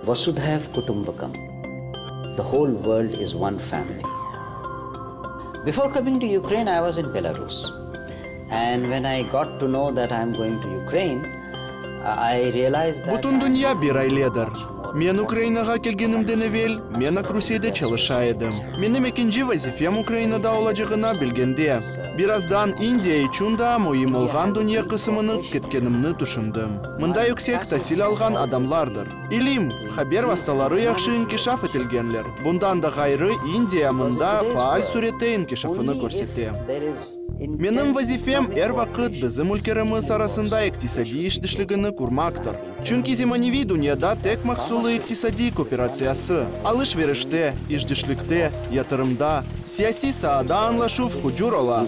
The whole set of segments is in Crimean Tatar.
Vasudhaiv Kutumbakam, The whole world is one family. Before coming to Ukraine, I was in Belarus. And when I got to know that I am going to Ukraine, I realized that Bütün dünya bir ailedir. Men Ukrainağa kelgenimden evel, men Aqrusiyede çalışa edim. Menim ekinci vazifem Ukrainada olacağına bilgende, birazdan İndiya içün daa müim olğan dünya qısımını ketkenimni tüşündim. Mında yüksek tasil alğan adamlardır. İlim, haber vastaları yahşı inkişaf etilgenler. Bundan da ğayrı, İndiya mında faal sürette inkişafını körsete. Menim vazifem er vaqıt bizim ülkerimiz arasında iqtisadiy işdeşligini qurmaqtır. Çünki zemaneviy dünyada tek mahsullı iqtisadiy kooperatsiyası, alış-verişte, işdeşlikte, yatırımda, siyasiy saada añlaşuv hucur ola.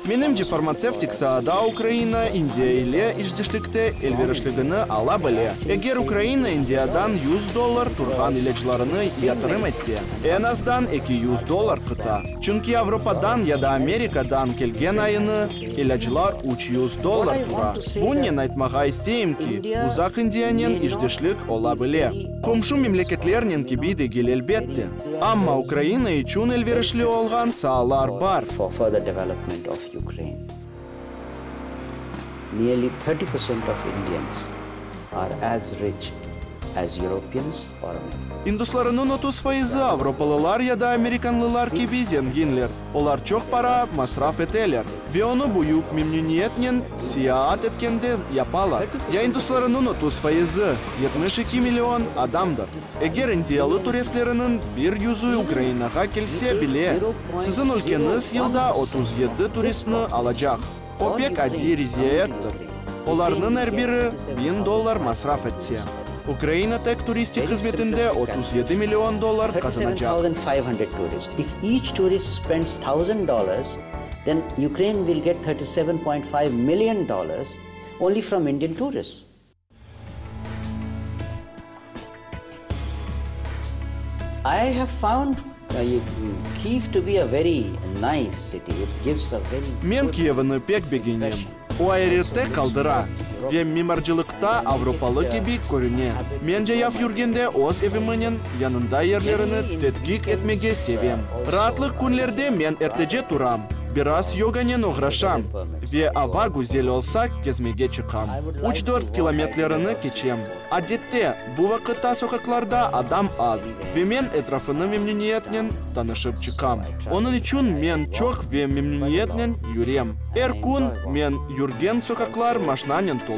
Menimce, farmatsevtik saada Ukraina İndiya ile işdeşlikte elverişligini ala bile. Eger Ukraina İndiyadan 100 dollar turğan ilâclarını yatırım etse, eñ azdan 200 dollar qıta. Çünki Avropadan ya da Amerikadan kelgen ayını ilâclar 300 dollar tura. Bunnen aytmağa isteyim ki, uzaq İndiyanen işdeşlik ola bile. Qomşu memleketlernen kibi degil, elbette. Amma Ukraina içün elverişli olğan saalar bar. For further development of Ukraine. Nearly 30% of Indians are as rich as Europeans or Americans. İnduslarınıñ 30 fayızı avropalılar ya da amerikanlılar kibi zenginler. Olar çoq para masraf eteler ve onı büyük memnüniyetnen seyaat etkende yapalar. Ya induslarınıñ 30 fayızı, 72 million adamdır. Eger indiyalı turistleriniñ bir yüzü Ukrainağa kelse bile, siziñ ülkeñiz yılda 37 turistni alacaq. O pek adiy riziyettir. Olarnıñ er biri 1000 dollar masraf etse, Ukraina tek turistik hızmetinde 37 million dollar qazanacaq. 37,500 tourists. If each tourist spends $1,000, then Ukraine will get $37.5 million only from Indian tourists. I have found Kyiv to be a very nice city. It gives a very Men Kiyevni pek begenem. O ayrette qaldıra ve mimarcılıqta avropalı kibi körüne. Men cayav yürgende öz eviminen yanında yerlerini tedqiq etmege sevem. Raatlıq künlerde men ertece turam, biraz yoganen oğraşam ve ava güzel olsa kezmege çıqam. Üç-dört kilometlerini keçem. Adette, bu vaqıtta soqaqlarda adam az ve men etrafını memnüniyetnen tanışıp çıqam. Onıñ içün men çoq ve memnüniyetnen yürem. Er kün men yürgen soqaqlar maşnanen tolu.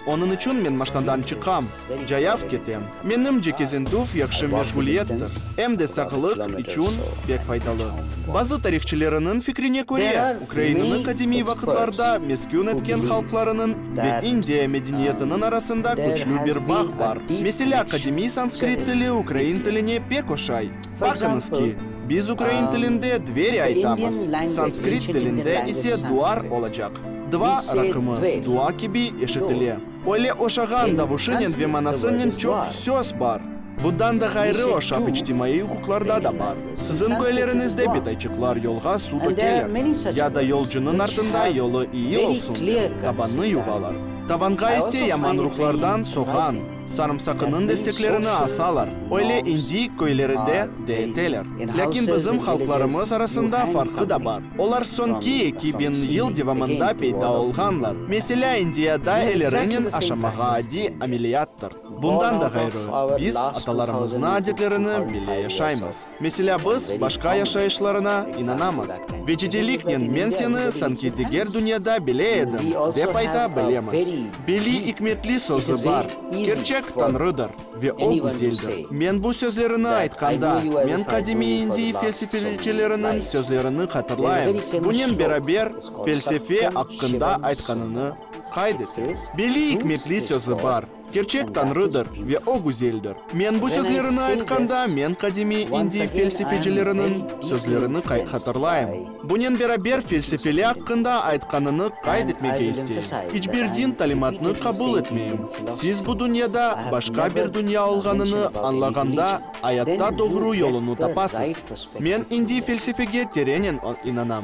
Onıñ içün men maşnadan çıqam, cayav ketem. Menimce, kezintüv yahşı meşğuliyettir, em de sağlıq içün pek faydalı. Bazı tarihçileriniñ fikrine köre, Ukrainanı qadimiy vaqıtlarda meskün etken halqlarınıñ ve İndiya medeniyetiniñ arasında küçlü bir bağ bar. Meselâ, qadimiy sanskrit tili ukrain tiline pek oşay. Baqıñız ki, biz ukrain tilinde dveri aytamız, sanskrit tilinde ise duar olacaq. Dva raqımı, dua kibi eşitile. Öyle oşağan davuşınen ve manasınen çoq söz bar. Bundan da ğayrı oşav içtimaiy uquqlarda da bar. Siziñ köyleriñizde bitayçıqlar yolğa su tökeler, ya da yolcunıñ artında yolu iyi olsun dep, tabannı yuvalar. Tavanğa ise yaman ruhlardan soğan, sarımsaqınıñ desteklerini asalar. Öyle indiy köyleride de eteler. Lâkin bizim halqlarımız arasında farqı da bar. Olar soñki 2000 yıl devamında peyda olğanlar. Meselâ, İndiyada ellerinen aşamağa adiy ameliyattır. Bundan da ğayrı, biz atalarımıznıñ adetlerini bile yaşaymız. Meselâ, biz başqa yaşayışlarına inanamız. Ve ciddiliknen men seni sanki diger dünyada bile edim, dep ayta bilemiz. Beli ikmetli sözü bar, Kerçek Tañrıdır ve O güzeldir. Men bu sözlerini aytqanda, men qadimiy indiy felsefecileriniñ sözlerini hatırlayım. Bunen beraber, felsefe aqqında aytqanını qayd etem. Beli ikmetli sözü bar. Kerçek Tañrıdır ve O güzeldir. Men bu sözlerini aytqanda, men qadimiy indiy felsefecileriniñ sözlerini hatırlayım. Bunen beraber, felsefeli aqqında aytqanını qayd etmege isteyim. İç bir din talimatnı qabul etmeyim. Siz bu dünyada başqa bir dünya olğanını añlağanda, ayatta doğru yolunı tapasız. Men indiy felsefege terenen inanam.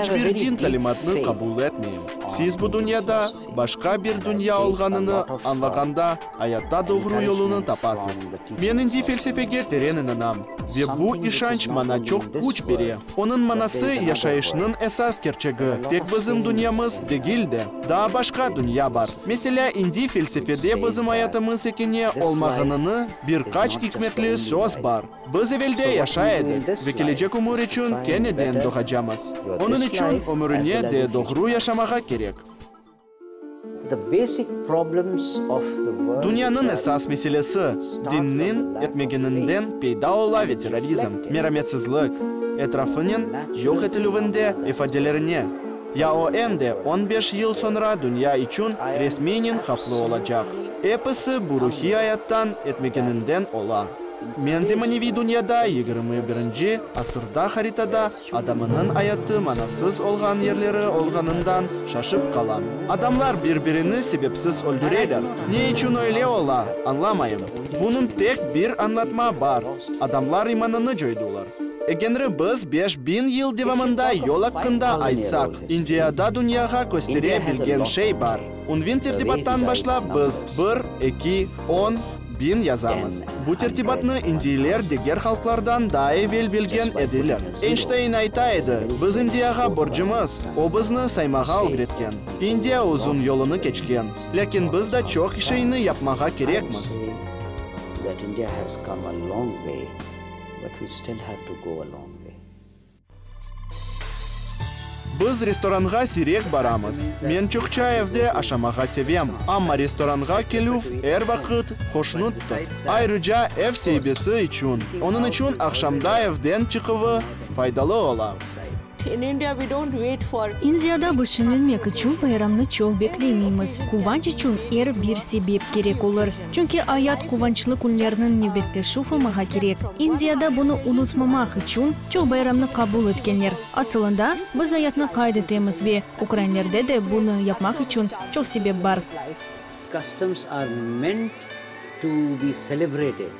İç bir din talimatnı qabul etmeyim. Siz bu dünyada başqa bir dünya olğanını añlağanda, ayatta doğru yolunı tapasız. Men indi felsefege teren inanam ve bu işanç maña çoq küç bere. Onıñ manası, yaşayışnıñ esas kerçegi, tek bizim dünyamız degil de, daa başqa dünya bar. Meselâ, indi felsefede bizim ayatımız ekene olmağanını bir qaç ikmetli söz bar. Biz evelde yaşay edik ve kelecek ömür içün keneden doğacamız. Onıñ içün ömürine de doğru yaşamağa kerek. Dünyanıñ esas meselesi, dinniñ etmegeninden peyda ola ve terrorizm, merametsizlik, etrafınen yoq etilüvinde ifadelerine, ya o endi on beş yıl soñra dünya içün resmiynen havflı olacaq. Episi bu ruhiy ayattan etmegeninden ola. Men zemaneviy dünyada 21-nci asırda haritada adamınıñ ayatı manasız olğan yerleri olğanından şaşıp qalam. Adamlar bir-birini sebepsiz öldüreler. Ne içün öyle ola, añlamayım. Bunıñ tek bir añlatma bar, adamlar imanını coydular. Egenri biz 5000 yıl devamında yol aqqında aytsaq, İndiyada dünyağa köstere bilgen şey bar. Unvin tertibattan başlap biz bir, eki, on, 1000 yazamız. Bu tertibatnı indiyler diger halqlardan daa evel bilgen ediler. Eynşteyn ayta edi, Biz İndiyağa borcumız, o bizni saymağa ögretken. İndiya uzun yolunı keçken, lâkin biz da çoq şeyni yapmağa kerekmiz. That India has come a long way, but we still have to go a long way. Biz restoranğa siyrek baramız. Men çoqça evde aşamağa sevem, amma restoranğa kelüv er vaqıt hoşnuttır. Ayrıca ev saibesi içün. Onıñ içün aqşamda evden çıquvı faydalı ola. In India we don't wait for İndiyada biz şeñlenmek içün bayramnı çoq beklemeymiz. Quvanç içün er bir sebep kerek olur. Çünki ayat quvançlı künlerniñ nevbetleşüv olmağa kerek. İndiyada bunı unutmamaq içün çoq bayramnı qabul etkenler. Asılında, biz ayatnı qayd etemiz ve ukrainlerde de bunı yapmaq içün çoq sebep bar. Customs are meant to be celebrated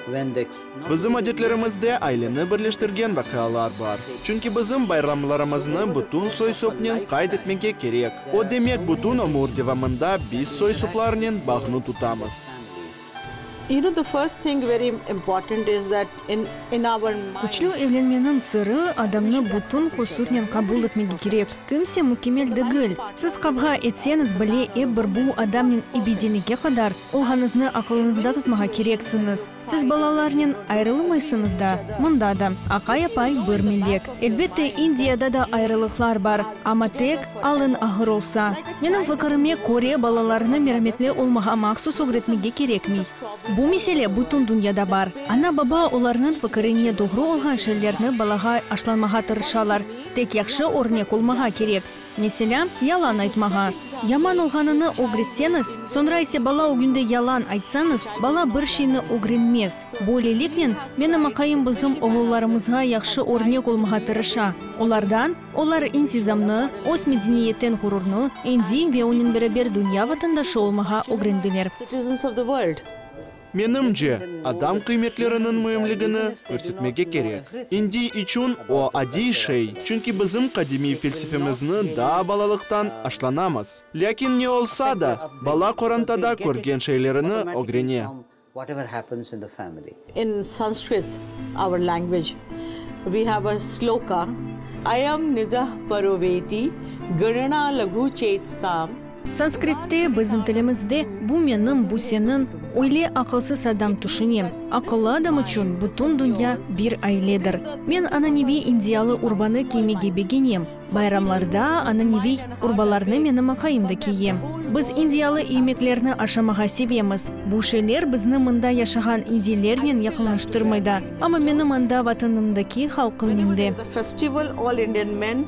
when the Bizim adetlerimizde aileni birleştirgen vaqialar bar. Çünki bizim bayramlarımıznı bütün soy-sopnen qayd etmege kerek. O demek, bütün ömür devamında biz soy-soplarnen bağnı tutamız. You know, the first thing very important is that in in our mind Küçlü evlenmeniñ sırı, adamnı bütün qusurnen qabul etmege kerek. Kimse mükemmel degil. Siz qavğa etseñiz bile, ep bir bu adamnen ebediylikke qadar olğanıñıznı aqılıñızda tutmağa kereksiñiz. Siz balalarnen ayrılmaysıñız da, mında da, aqay-apay bir millet. Elbette, İndiyada da ayrılıqlar bar, amma tek alıñ ağır olsa. Menim fikirime köre, balalarnı merametli olmağa mahsus ögretmege kerekmey. Bu mesele bütün dünyada bar. Ana-baba olarnıñ fikirine doğru olğan şeylerni balağa aşlanmağa tırışalar. Tek yahşı örnek olmağa kerek. Meselâ, yalan aytmağa. Yaman olğanını ögretseñiz, soñra ise bala ögünde yalan aytsañız, bala bir şeyni ögrenmez. Böyleliknen, menim aqayım bizim oğullarımızğa yahşı örnek olmağa tırışa. Olardan, olar intizamnı, öz medeniyetten ğururnı, indi ve onen beraber dünya vatandaşı olmağa ögrendiler. Citizens of the world. Menimce, adam qıymetleriniñ müimligini körsetmege kerek. İndi içün o adiy şey, çünki bizim qadimiy felsefemizni daa balalıqtan aşlanamız. Lâkin ne olsa da, bala qorantada körgen şeylerini ögrene. Whatever happens in the family. In Sanskrit, our language, we have a sloka, Ayam nizah paro veti ganana laghu chet sam. Sanskritte, bizim tilimizde, bu menim, bu seniñ, öyle aqılsız adam tüşüne. Aqıllı adam içün bütün dünya bir ailedir. Men ananeviy indiyalı urbanı kiymege begenem. Bayramlarda ananeviy urbalarnı menim aqayım da kiye. Biz indiyalı yemeklerni aşamağa sevemiz. Bu şeyler bizni mında yaşağan indiylernen yaqınlaştırmay da, amma menim anda vatanımdaki halqımnen de. Whenever there is a festival, all Indian men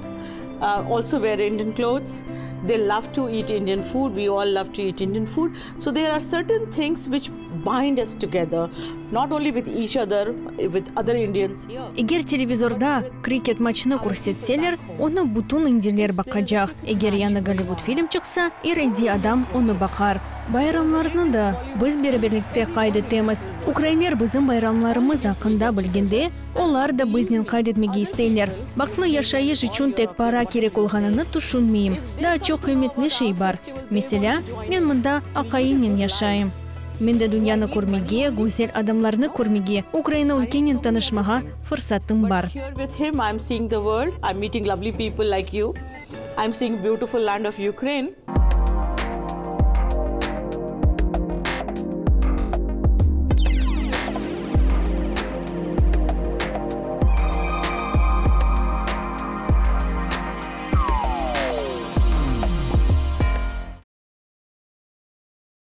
also wear Indian clothes. They love to eat Indian food, we all love to eat Indian food. So there are certain things which bind us together, not only with each other, with other Indians here. Eger televizorda kriket maçını körsetseler, onı bütün indiyler baqacaq. Eger yañı Gollivud film çıqsa, er indiy adam onı baqar. Bayramlarnı da biz beraberlikte qayd etemiz. Ukrainler bizim bayramlarımız aqqında bilgende, olar da biznen qayd etmege isteyler. Bahtlı yaşayış içün tek para kerek olğanını tüşünmeyim. Daa çoq qıymetli şey bar. Meselâ, men mında aqayımnen yaşayım. Mende dünyanı körmege, güzel adamlarnı körmege, Ukraina ülkenen tanışmağa fırsatım bar.